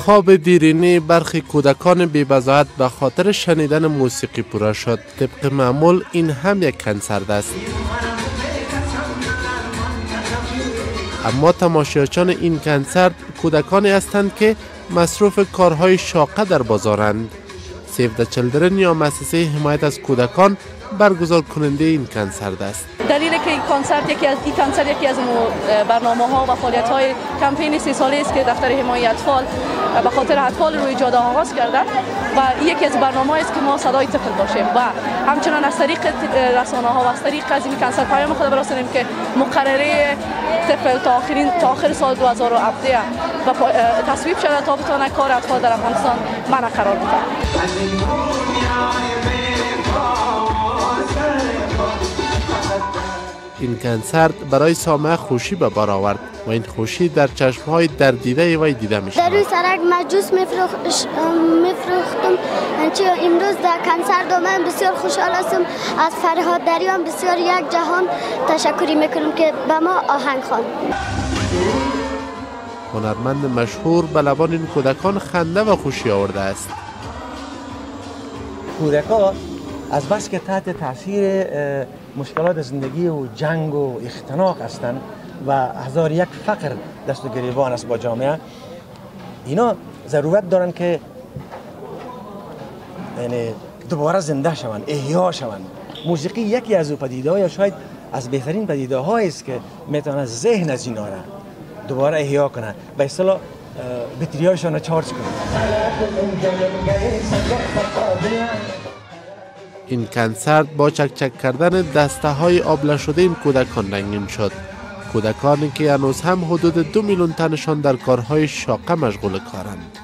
خواب دیرینه برخی کودکان بی‌بضاعت به خاطر شنیدن موسیقی پوره شد. طبق معمول این هم یک کنسرت است. اما تماشاچیان این کنسرت کودکانی هستند که مصروف کارهای شاقه در بازارند. Save the Children یا مؤسسه حمایت از کودکان برگزار کننده این کنسرت است. دلیل که این کنسرت یکی از برنامه ها و فعالیت های کمپین 3 ساله است که دفتر حمایت اطفال به خاطر اطفال روی جاده آغاز کرده و یکی از برنامه است که ما صدای طفل باشیم و همچنان از طریق رسانه ها و از طریق از این کنسرت پیام خود برسانیم که مقرره طفل تا آخر سال 2017 و تصویب شده تا بتونه کار اطفال در افغانستان منع قرار بده. این کنسرت برای سامعه خوشی به بار آورد و این خوشی در چشم‌های دردیده وی دیده می‌شود. در روی سرک مجوس میفروختم. امروز در کنسرت من بسیار خوشحال هستم. از فرهاد دریان بسیار یک جهان تشکری میکنم که به ما آهنگ خواند. هنرمند مشهور به لبان این کودکان خنده و خوشی آورده است. کودکان از بس که تحت تاثیر مشکلات زندگی و جنگ و اختناق هستند و هزار یک فقر دست و گریبان است با جامعه، اینا ضرورت دارن که یعنی دوباره زنده شوند، احیا شوند. موسیقی یکی از او پدیده‌ها یا شاید از بهترین پدیده‌هایی است که میتونه ذهن از اینا را دوباره احیا کنه، به اصطلاح بطری‌هایشان را چارج کنه. این کنسرت با چک چک کردن دسته های آبله شده این کودکان رنگین شد. کودکانی که هنوز هم حدود 2 میلیون تنشان در کارهای شاقه مشغول کارند.